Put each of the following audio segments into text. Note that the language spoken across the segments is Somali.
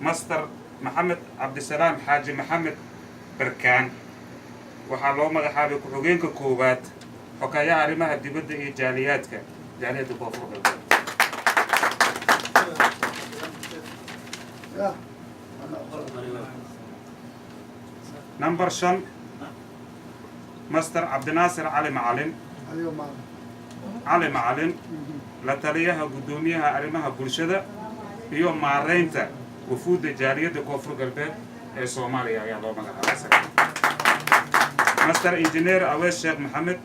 Master Maxamed Cabdisalaam Xaaji Maxamed Barkaan waxaa loo magacaabay ku-xigeenka koowaad, xogeeyaha arrimaha dibadda iyo jaaliyaadka jaaliyadda Koonfur Galbeed. Number 5, Master Cabdinaasir Cali Macalin Cali Macalin, la taliyaha guddoomiyaha arrimaha bulshada iyo maareynta wafuudda jaaliyadda Koonfur Galbeed ee Soomaaliya ayaa loo magacaabay. Master Engineer Awees Sheekh Maxamed,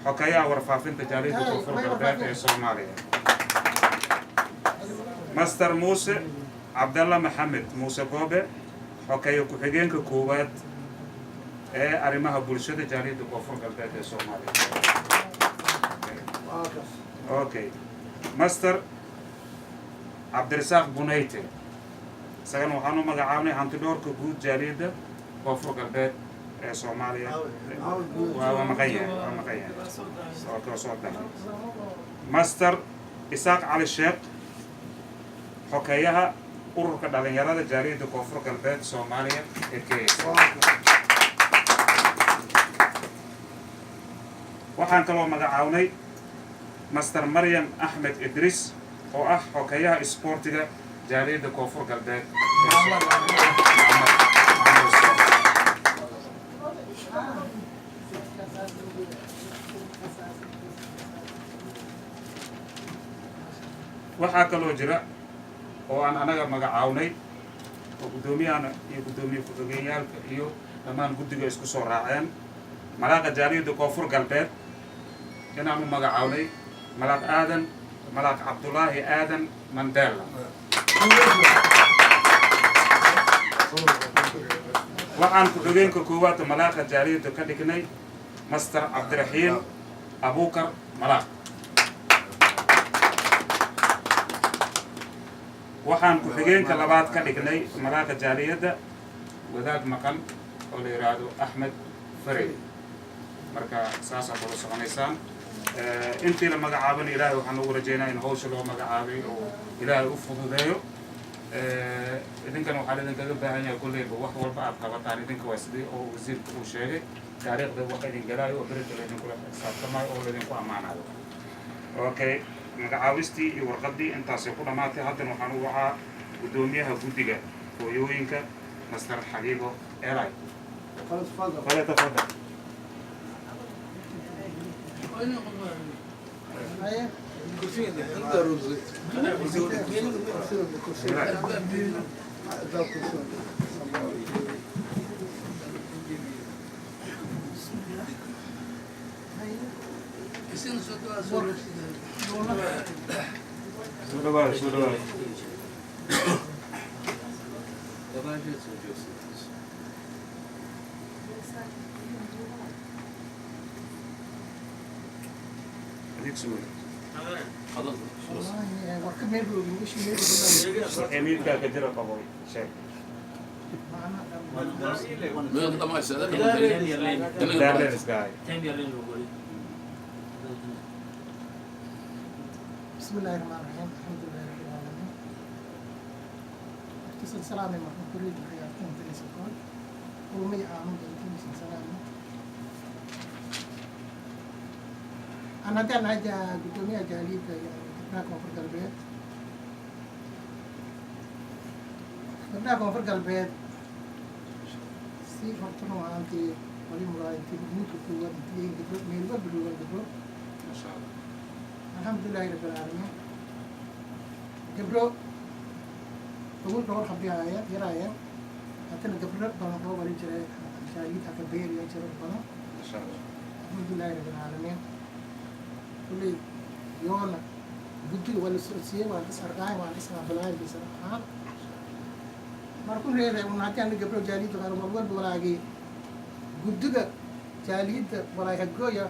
xogeeyaha warfaafinta jaaliyadda Koonfur Galbeed ee Soomaaliya. Master Muuse Cabdalla Maxamed Muuse Goobe, xogeeye ku-xigeenka koowaad ee arrimaha bulshada jaaliyadda Koonfur Galbeed ee Soomaaliya. Okay, Master Cabdirasaaq Bunayte, isagana waxaan u magacaabnay hantidhoorka guud jaaliyadda Koonfur Galbeed ee Soomaaliya. Waa maqan yahay, waa maqan yahay. Okay, soo dahay. Master Isaaq Cali Sheekh, xogeeyaha ururka dhalinyarada jaaliyadda Koonfur Galbeed Soomaaliya ee KS. Waxaan kaloo magacawnay Master Maryam Axmed Idris oo ah xogeeyaha isboortiga jaaliyadda Koonfur Galbeed ee Soomaaliya. Waxaa kaloo jira oo aan anaga magacawnay oo guddoomiyahana iyo guddoomiye ku-xigeenyaalka iyo dhammaan guddiga isku soo raaceen malaaqa jaaliyadda Koonfur Galbeed inaan u magacawnay Malaaq Aadan, Malaaq Cabdulaahi Aadan Mandela. Waxaan ku-xigeenka koowaad malaaqa jaaliyadda ka dhignay Master Cabdiraxiim Abuukar Malaaq. Waxaan ku-xigeenka labaad ka dhignay malaaqa jaaliyadda wadaad maqan oo la yidhaahdo Axmed Farey. Marka saasaad ula soconaysaan. Intii la magacaabana Ilaahay waxaan ugu rajaynaa in hawsha loo magacaabay oo Ilaahay u fududeeyo. Idinkana waxaa idinkaga baahan yahay kolleyba wax walba aad qabataan idinka waa sidii oo wasiirka uu sheegay, taariikhda wax idin galaayo oo berita laydinkula xisaabtamayo oo laydinku ammaanayo. Okay, magacaawistii iyo warqaddii intaasay ku dhammaatay. Haddana waxaan u wacaa guddoomiyaha guddiga hooyooyinka, Master Xabiibo Elay. فليتفضل. Soo dhawaada, soo dhawaada. Adeeg sugan. Wixii miidkaa ka jira qabo sheeg. Daarleen iska hay. بسم الله الرحمن الرحيم، الحمد لله رب العالمين. اتصل سلامي مرحبا كريد خيارتين تلسكون ومي عامل تلسكون سلامي. أنا كان عندي قدومية جاليد يعني gabdhaha Koonfur Galbeed, gabdhaha Koonfur Galbeed si hortuna ahaantii wali muraa intii hormuudka koowaad intii gabdho meel walba joogaan gabdho. Masha Allah. Alxamdulilahi rabbi alcaalamiin. Gabdho ugu dhowr habyaaya yaraayeen, haddana gabdho badan oo wali jira jaaliyad haka beeriya jiro badan. Masha Allah. Alxamdulilahi rabbi alcaalamiin. Kulley yoona guddiga waa la socodsiiyey, waa la is arqaay, waa la isqaabilaay bisan ahaan. Markun reeday un haddii ana gabdho jaaliyadda qaar walwalba walaagii guddiga jaaliyadda walaay hagooya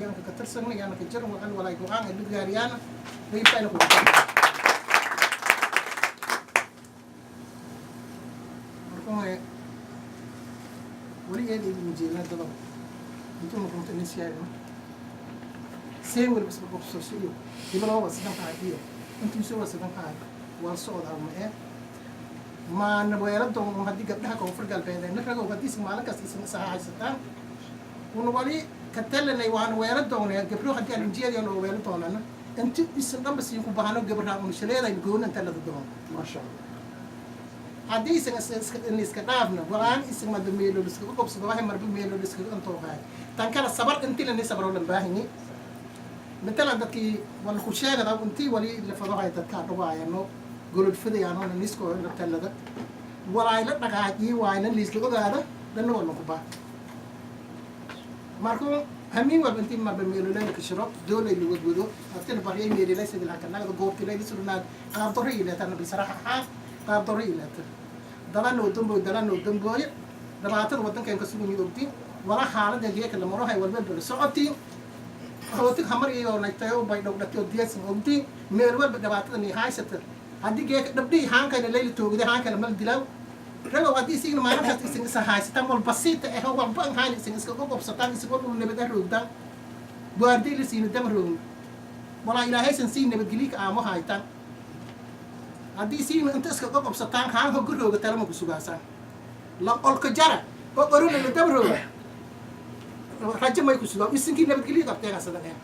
yanka ka tirsanna yana ka jiran waxan walaay go-aan ay gaariyaana reybtayna ku. Markun weli eed idin jeedna dabada intuuna runta inin siyaadno seen weliba isba qobsasho iyo hibaloo waa sidan qahay iyo intuuse waa sidan qahay waa socdaa ma ee. Maana weela doon haddii gabdhaha Koonfur Galbeed na ragow, haddii isin maalin kasta isin ishaysataan, una wali ka talanay waana weela doonaya gabdho haddii aan injiyada noo weela doonana inti isin dhanba siin ku bahano gabarhaa una shaleeday gooni inta lada doono. Maasha Allah. Haddii isan iska dhaafna walaan isin mada meelo iskaga qobsado, waxay marba meelo iskaga antooqaay. Tan kale, sabar inti lani sabro lan baahanyi. Matalan dadkii wala ku sheegada intii wali la fadohay, dadkaa dhawaayano golodfadayaano nisko la talada walaay la dhaqaajii waayna liisla ogaada dhanna waa lagu baa. Markuu hamiin walba intii marba meeloleyla kashiro doolay la wadwado dadkana baryay meelilay sidii lahakanagada goobtilay surnaad qaab darro ileetana bisaraxa xaa qaab darro ileeta dalana oo dambooy dalana oo dambooye dhibaatada waddankan ka sugan ogtiin wala xaalada geeka la maro hay walba la socotiin hootig hamar iyo nagtayo bay dhowdhatay oo diyasan ogtiin meel walba dhibaatada ni haysata. Haddii geeka dhabdhii haankayna layla toogday, haankana mal dilaaw ragow. Haddii isigna maalinkaas isin isa haysataan wal basiita eh walba an hayn isin iska qobsataan, isin wal nabad roogtaan, waardi la siina dama roogn walaa ilaahaysan sii nabadgelyo ka aamo haytaan. Haddii isiina inta iska qobsataan haan hoga rooga talama ku sugaasaan la olka jara oo orona la daba rooga rajo may ku sugaa isinkii nabadgelyo qabteen sadan eh.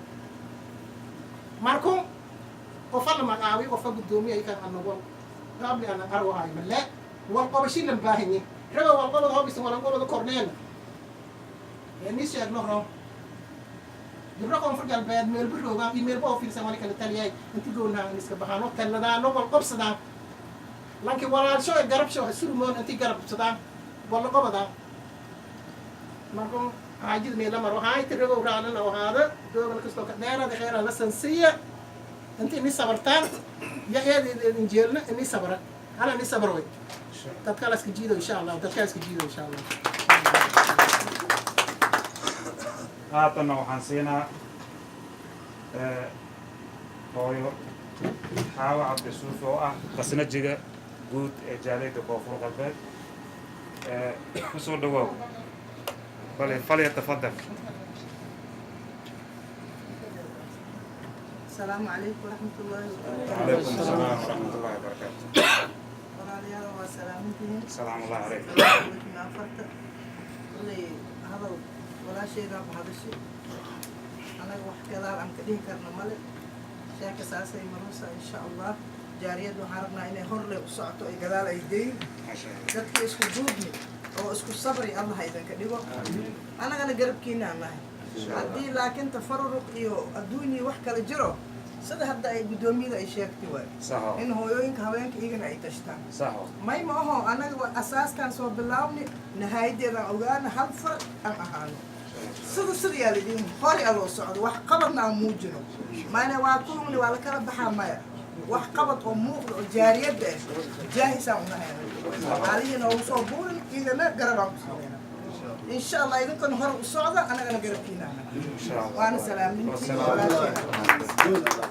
Markuu qofa la magacaabiy, qofa guddoomiya kan anago qaabli ana arwahay male wal qobashi lan baahanyi raga wal qobada hobisa wal qobada korneen ni sheegno ro gibro Koonfur Galbeed meelba roogaan iyo meelba oo fiirsan wali kala taliyay inti goonaa in iska baxaano taladaano wal qobsadaan lanki walaalsho ee garabsho surmoon inti garabsadaan wala qobadaan. Markuu xaajida meela maro haayta ragow raalina ahaada doogan kastoo ka dheerada kheyra la sansiya inti ini sabartaan ya eed idin jeelna ini sabra hala ini sabr way dadka la iska jiido, insha Allah, dadka iska jiido, insha Allah. Haatanna waxaan siinaa hooyo Xaawo Cabdisuuf oo ah khasnajiga guud ee jaaliyadda Koonfur Galbeed. Kusoo dhawaaw, bale falyatafadal. السلام عليكم ورحمة الله وبركاته. Calaykum asalaam waraxmat ullahi wabarakaatu. Walaalayaal, waa salaamantihiin. Salaam ullahi calaykum. Calaykum afarta kolay hadal walaashaydaa ku hadashay, anaga wax gadaal aan ka dhihi karna male. Sheeka saasay marusa, insha Allah. Jaariyad waxaan rabnaa inay horle u socoto ay gadaal ay deyin. Maasha Allah. Dadka isku duubni oo isku sabri Allah idinka dhigo, annagana garabkiina aan nahay. Haddii laakiin tafaruruq iyo adduunyii wax kala jiro, sida hadda ay guddoomiyada ay sheegtay waay saxo in hooyooyinka haweenka iyagana ay tashtaan. Saxo. May ma aho, annaga waa asaaskaan soo bilaabni, nihaayadeedaan ogaana, hal far aan ahaano sida sidayaa lidin hore aloo socdo, wax qabadna aan muujino. Maana waa kulumni waa la kala baxaa maya, wax qabad oo muuqda oo jaariyadda ah jaahisaan unahay aalihii noogu soo buurin, iyagana garabaan ku sameynaa, insha Allah. Idinkana hore u socda, annagana garabkiina. Insha Allah. Waana salaamintiin. Wasalaam. Walaasheena.